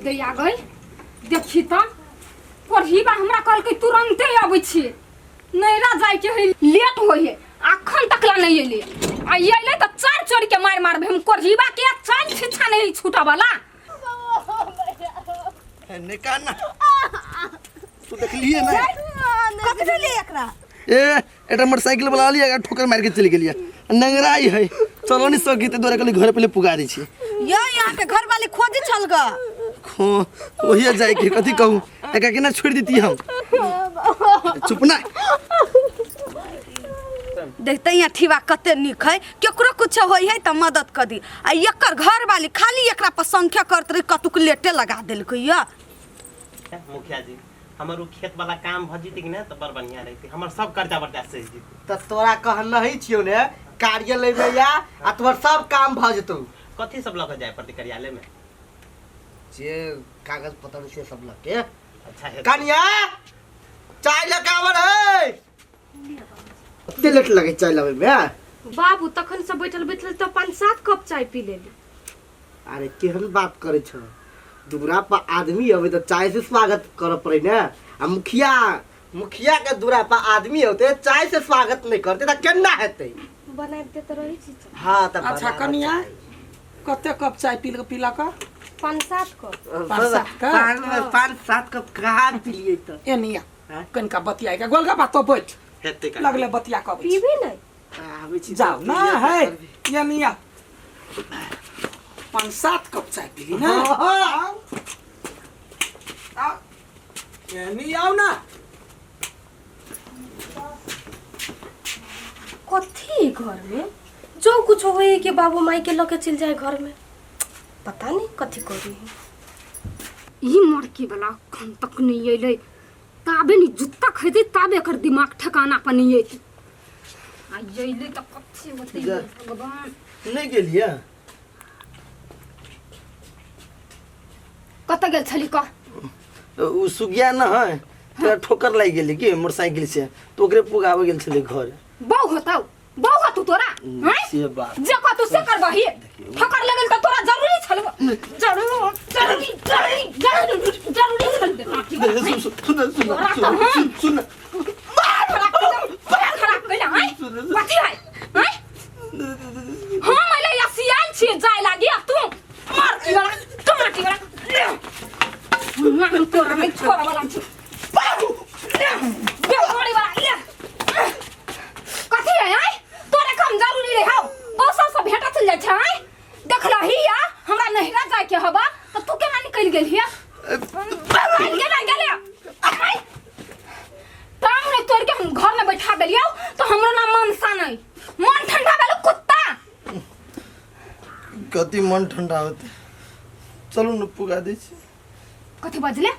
दैया गई देखी तऽ पढ़ीबा हमरा कहलकै तुरन्ते अबै छी नैरा जाइके है लेट होइ है अखन तक ला नहीं एलै आ एलै तऽ चार चोरी के मारि मारबै हम कोढ़ीबा के चाल छिछा नहीं छूटऽ वाला निकाल ना तू देखलिए ना कथी भेलै एकरा ए एकटा मोटरसाइकिल वाला लिया ठोकर मार के चलि गेलिए नंगराई है चलो नहीं सकी ते तोरा कहली घर पहले पुगारी छी यो यहाँ के घर वाले खोजे छल ग खो ओहिए जाए के कथी कहूँ एकरा केना छोड़ देती हम चुप ना देखते यहाँ ठीवा कते नीक है केकरो कुछ होई है त मदद कर दी आ एकर घर वाली खाली एकरा पर संख्या करत रही कतुक लेटे लगा देलकै या मुखिया जी हमर उ खेत वाला काम भ जेतै कि ने तऽ बड़ बढ़िया रहतै हमर सब कर्जा बर्जा सहि जेतै। तऽ तोरा कहनही छियौ ने कार्यालय में या आ तोहर सब काम भऽ जेतौ। कथी सब लऽ कऽ जाय पड़तै कार्यालय में? जे कागज पत्र से सब लऽ के। अच्छा हेतै। कनिया चाय लऽ के आबऽ रे। कते लेट लगे चाय लाबै में? बाबू तखन से बैठल बैठल तऽ 5-7 कप चाय पी लेली। अरे केहन बात करे छ, दूरा पर आदमी अबे तो चाय से स्वागत करे पड़े ने, आ मुखिया मुखिया के दूरा पर आदमी होते चाय से स्वागत नहीं करते त केना हेतै? बना देते रही छी चाय। हाँ त अच्छा बना कनिया चाय। कते कप चाय पी पीला का? 5-7 कप। 5-7 कप? 5-7 कप कहाँ पिलिए त? एनिया हाँ? कनिका बतियाए के गोलगप्पा तो बैठ हेतै का? लगले बतिया कब पीबे नहीं। आबै छी जाओ ना है एनिया 5-7 कप चाय पीली ना? हाँ। आओ। एनी आओ ना। कथी घर में जो कुछ होए के बाबू माई के लके चल जाए घर में, पता नहीं कथी करी है। ई मड़की वाला अखन तक नहीं अयलै, ताबे नहीं जुत्ता खैतै ताबे एकर दिमाग ठिकाना पर नहीं अयतै। आ अयलै तऽ कथी होतै जा। भगवान। नहीं गेलिए? कतऽ गेल छली कह? उ सुगिया न है तोरा ठोकर लागि गेली कि मोटरसाइकिल से, तो ओकरे पुगावे गेल छलै घर। बहू होतौ, बहू होतौ तोरा? हैं? से बात जे कह तू से करबही। ठोकर लगल तऽ तोरा जरूरी छल, जरूरी जरूरी जरूरी जरूरी जरूरी छल बेटा। सुन सुन सुन सुन तोरा तऽ हम सुन सुन खराब खराब कैला हैं? कथी है हैं? हम अइले या सियाल छियै जाय लागी आ तू मार की वाला टमाटी वाला नाम तोरा नहीं छोड़ा वाला छी बाबू बेमारी वाला ले कथी है आय तोरे कम जरूरी रहे हौ बस सब भेटा चल जाइ छै आय देखलही या हमरा नहिरा जाय के हबा त तू केना निकलि गेलही? गेला गेले आय टांग नहीं तोड़ के हम घर में बैठा देलियौ तो हमरो नाम मनसा नहीं। मन ठंडा भेलो कुत्ता। कथी मन ठंडा होते? चलू न पुगा दै छी। कथी बजले?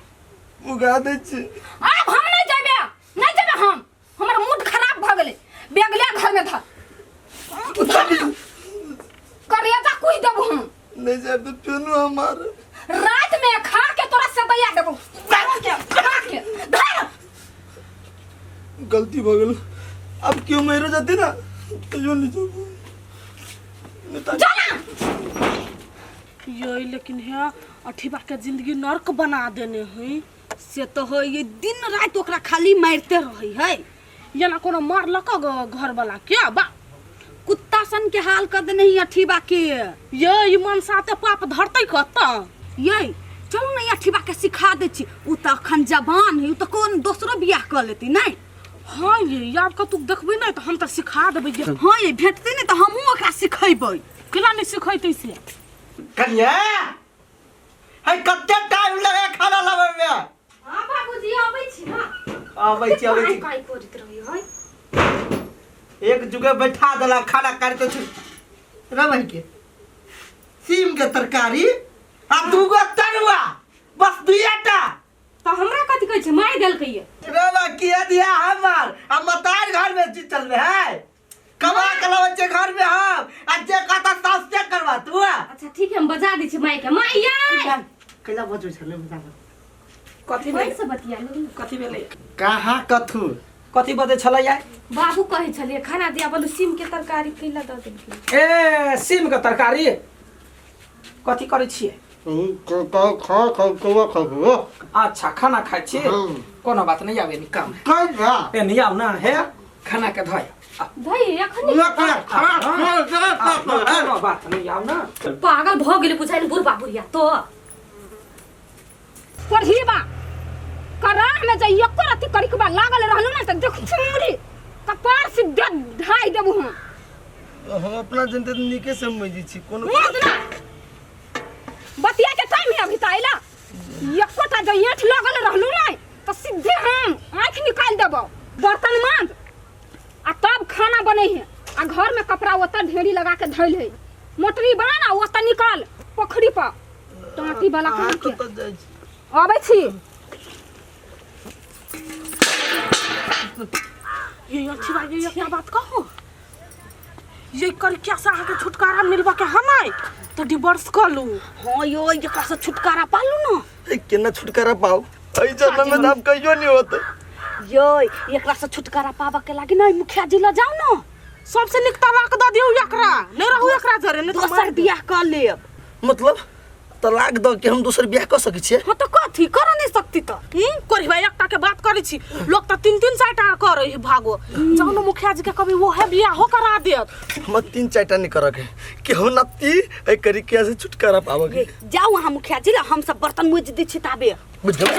पुगा दै छी। आब हम नहीं जेबे, नहीं जेबे हम, हमर मूड खराब भ गेलै। बैग ले घर में धर करेजा कुछ देबो हम। नहीं जाए तो फेनु हमार रात में खा के तोरा से बया देबो। खा के खा के धर। गलती भ गेल, अब क्यों मेरे जाते ना तो जो नहीं जाबो। जाना ये लेकिन है अठीबा के जिंदगी नर्क बना देने है। से तो है ये दिन रात ओकरा खाली मारते रहे है। ये ना कोनो मारलक घर वाला क्या बा? कुत्ता सन के हाल कर देने ही अठीबा के। ये ई मनसा ते पाप धरतै कत? ये चलू ना अठीबा के सिखा दै छी, उ त अखन जवान है, उ त कोन दोसरो बियाह कर लेती नहीं। हाँ ये आब कतौ देखबै नहीं त हम त सिखा देबै ये। हाँ ये भेटतै नहीं त हमहूँ ओकरा सिखेबै। केना नहीं सिखेतै से? कनिया है कते टाइम लगे खाना लाबै में? हाँ बाबूजी आबै छी ना। आबै छी आबै छी। काय करैत रही है? एक जुगे बैठा देला खाना काटते छी रवै के सीम के तरकारी आ दूगो तरुआ बस दुइयाटा। तो हमरा कथी कहै छै मारि देलकै ये। रवा किया दिया हमर आ मतार घर में जी चलबे है कमा के लाबै छै घर में हम आ जे कहता सास से करवा तू। अच्छा ठीक है हम बजा दै छी माई के। माई आय कैला बजबै छलै बजा। कथी कोन भेलै? से बतिया लेबै? कथी भेलै? कहाँ कथू कथी बजै छलै आइ? बाबू कहै छलियै खाना दिया बोलू सीम के तरकारी कैला दऽ देलकै। ए सीम के तरकारी कथी करै छियै? खा खा खा खा अच्छा खाना खाइ छी कोनो बात नहीं आवे नी काम है ए नहीं आउ ना हे खाना के धय धई एखन कोनो बात नहीं आउ ना पागल भ गेलै बुझाइ बुढ़बा बुढ़िया तो पढ़ीबा कराह में जे एको रति करिकबा लागल रहलू ना त देख चुमरी कपार से दे ढाई देबू हम हम अपना जनते तऽ नीके समझै छी कोनो मुँह ना बतिया के टाइम है अभी त आइला एकोटा जे ऐंठ लगल रहलू ना त सीधे हम आँखि निकालि देबो बर्तन मांज आ तब खाना बनै है आ घर में कपड़ा ओतऽ ढेरी लगा के धैल है मोटरी बना ना ओतऽ निकाल पोखरी पर टाँटी वाला अहाँ काम के कतऽ जाइ छी अबै छी ये अच्छी बात ये क्या बात कहो ये कर क्या से अहाँके छुटकारा मिलबा के हम आइ तो डिवोर्स कर लू हाँ यो एकरा से छुटकारा पालू ना ए, केना छुटकारा पाओ एहि जन्म में तऽ आब कहियो नहीं होते यो एकरा से छुटकारा पाबा के लागी नहीं मुखिया जी ल जाओ ना सबसे निक तलाक दऽ दियौ एकरा नहीं रहू एकरा जरे नहीं तो दोसर बियाह कर लेब मतलब तलाक दऽ के हम दोसर बियाह कऽ सकै छियै हाँ तो कथी कर नहीं सकती तो करी भाई एकटा के बात करै छी लोग तो तीन तीन चारि टा करै है भागो जाउ ने मुखिया जी के कभी वो है बियाहो करा देत हमरा तीन चारि टा नहीं करऽ के केहू नत्ती एहि करिकिया से छुटकारा पाबऽ के जाओ वहाँ मुखिया जी ला हम सब बर्तन मोज दै छी ताबे बुझल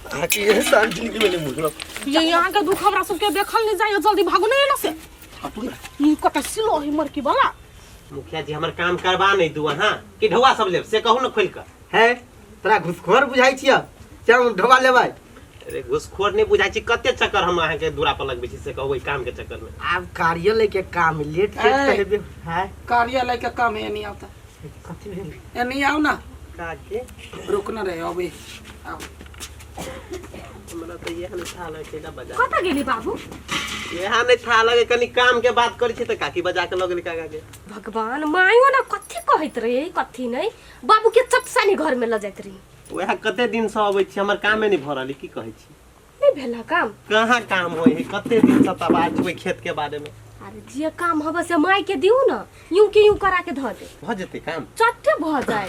अहाँके एहसान जिंदगी में नहीं बुझल ये यहाँ के दुख हमरा सबके देखल नहीं जाइए जल्दी भागो नहीं एना से हटू ना ई कते सिलो ही मरकी वाला मुखिया जी हमर काम करबा नहीं दू अहाँ कि ढौआ सब लेब से कहू ने खोलि कऽ है तोरा घुसखोर बुझाइ छियै चल ढोबा लेबै अरे घुसखोर नहीं बुझाइ छी कते चक्कर हम अहाँके दूरा पर लगबै छी से कहू ओहि काम के चक्कर में आब कार्यालय के काम लेट सेट ऐ। तऽ हेबे है कार्यालय के काम है नहीं आता कथी भेल ए नहीं आओ ना काके रुक ना रहे अबे आओ हमरा तऽ इएह नहीं था लगे केला बजा कतऽ गेली बाबू इएह नहीं था लगे कनी काम के बात करै छी तऽ काकी बजा के लऽ गेली काका के भगवान मायो ना कथी कहैत रहे कथी नहीं बाबू के चटसानी घर में ल जाइत रही वएह कते दिन से अबै छी हमर कामे नहीं भऽ रहल की कहै छी नहीं भेला काम कहाँ काम होइ है कते दिन से तबाह छी ओहि खेत के बारे में अरे जे काम हबे से माय के दिउ ना यूं के यूं करा के धऽ दे भऽ जेतै काम चट्टे भऽ जाए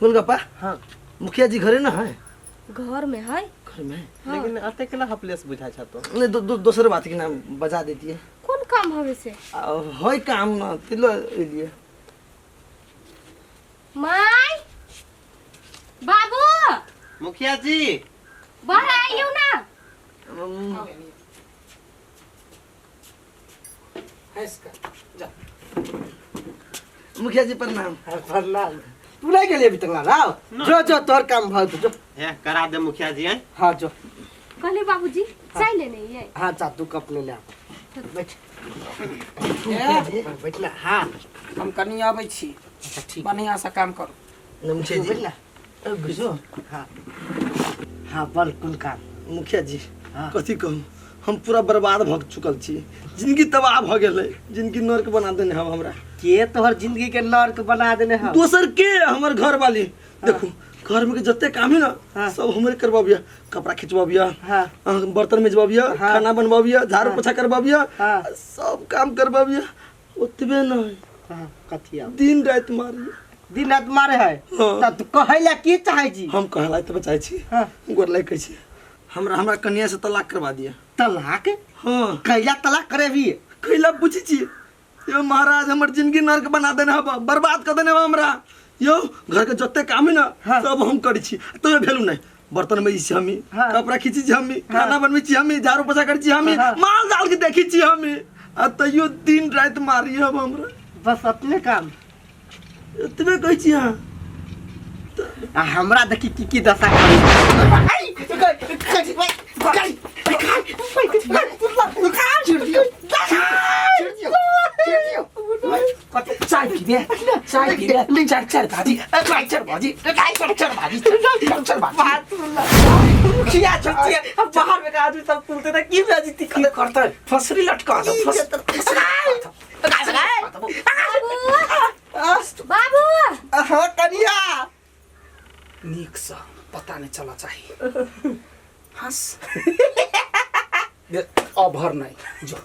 गोलगप्पा हाँ मुखिया जी घरे ना है घर में है घर में हाँ। लेकिन अते केला हपलेस बुझाइ छ तो नहीं दो, दो, दोसर बात के नाम बजा देती है कोन काम हवे से आ, है काम ना तिलो एलिए माय बाबू मुखिया जी बाहर आइयो ना हंस कर जा मुखिया जी प्रणाम प्रणाम तू नहीं गेली अभी तक ना जो जो तोहर काम भऽ जो हे करा दे मुखिया जी हैं हाँ जो कहले बाबूजी चाय लेने ये हाँ जा तू कप ले ले बैठ बैठ ना हाँ हम कनी आबै छी अच्छा ठीक बढ़िया से काम करू ना मुखिया जी बैठ ना घुसो हाँ हाँ बोल कोन काम मुखिया जी हाँ। कथी कहूँ हम पूरा बर्बाद भऽ चुकल छी जिंदगी तबाह भऽ गेलै जिंदगी नर्क बना देने हम हमरा के तोहर जिंदगी के नर्क बना देने हम दोसर के हमर घर वाली देखू घर में के जते काम है ना हाँ। सब हमरे करवाबिया कपड़ा खिंचवाबिया हाँ। बर्तन मेजवाबिया हाँ। खाना बनवाबिया झाड़ू पोछा करवाबिया हाँ। सब काम करवाबिया ओतबे नहीं हाँ, कथी आब दिन राति मारिए दिन रात मारे है हाँ। त तू कहै ला की चाहै छी हम कहला तऽ बचाइ छी हाँ। गोर लागि कहै छी हमरा हमरा कनिया से तलाक करवा दिया तलाक हाँ कैला तलाक करेबी कैला पूछै छी यौ महाराज हमर जिंदगी नर्क बना देने हब बर्बाद कर देने हब हमरा यौ घर के जते काम है ना हाँ। सब हम करै छी तैयो भेलू नहीं बर्तन में छी हमी हाँ। कपड़ा खींची छी हमी खाना बनबै छी हमी झाड़ू पोछा करै छी हमी हाँ। माल जाल के देखै छी हमी आ तैयो दिन राति मारी हब हमरा बस अपने काम एतबे कहै छी अहाँ आ हमरा देखी की की दशा करी चाय पीबे चाय पीबे चार चार भाजी चार चार भाजी चार चार भाजी चार चार भाजी मुखिया छुट्टी अब बाहर में आदमी सब सुनते थे की बेइज्जती की करतै फसरी लटका दो फसरी लटका दो। बाबू हाँ कनिया नीक से पता नहीं चला चाहिए हंस अभर नहीं जो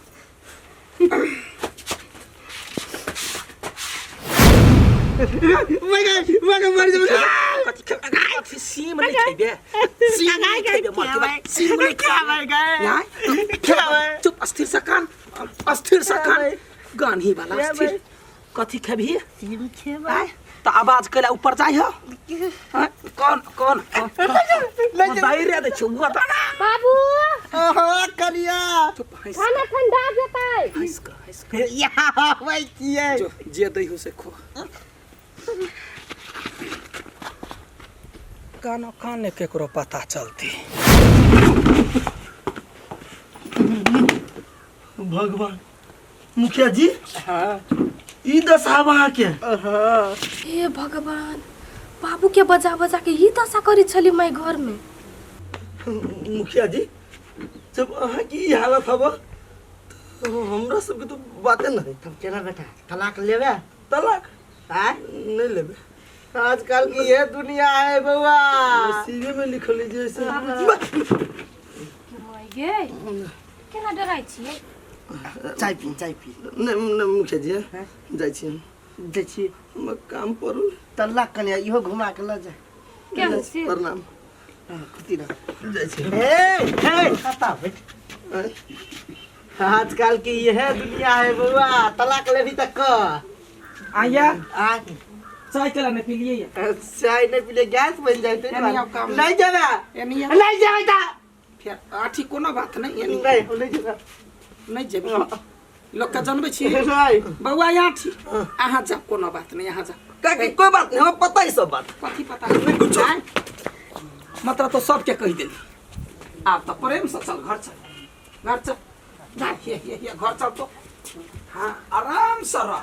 मगे मर जेबै। कथी कथी सीम नहीं खेबे, सीम नहीं खेबे, मर के बाद सीम नहीं खेबे। खेबै। चुप, अस्थिर से कान, अस्थिर से कान, गान ही वाला अस्थिर। कथी खेबही? सीम खेबै। आय त आवाज कैला ऊपर जाइ हो। आय, कौन कौन दायरे दै छौ वो त बाबू। ओहो कनिया। चुप, हंस। खाना ठंडा जेतै। हंस क, हंस क। यहाँ आबै छियै। जो जे दै हो से खो। कानो कान केकरो पता चलती। भगवान, मुखिया जी। हाँ, ई दशा अहाँ के। हे भगवान, बाबू के बजा बजा के ई दशा करी छली माई घर में। मुखिया जी, जब अहाँ की ई हालत हब तो हमरा सबके तो बाते नहीं। तब केना बेटा तलाक लेबे? तलाक आय? नहीं लेबे। आजकल की ये दुनिया है बउआ। नसीबे में लिखल है जैसे। माई गे, केना डराइ छियै? चाय पी, चाय पी। नहीं नहीं मुखिया जी, जाइ छी हम। जाइ छी। हमर काम पड़ल। तलाक कनिया इहो घुमा के लऽ जा। केहन से? प्रणाम। हाँ, खुशी रह। जाइ छी। ए ए कता बैठ। आँय? आजकल की यह दुनिया है बउआ, तलाक लेबी त क आया। आ। चाय केला नहीं पीलिए या? चाय नहीं पीले गैस बन जाते। एनी आओ काम। नहीं जेबे। एनी आओ। नहीं जेबे ता। फिर आठी कोनो बात नहीं, एनी। नहीं, हम नहीं जेबे। नहीं जेबे। लोग के जानबे छी। नहीं। बउआ यहाँ छी, अहाँ जा, कोनो बात नहीं, यहाँ जा। काकी कोई बात नहीं, हमरा पता ही सब बात। कथी पता? नहीं कुछो। आँय? मतलब तो सबके कहि देली। आब तऽ प्रेम से चल, घर चल, घर चल, जा, हे हे हे, घर चल तो। हाँ, आराम से रह।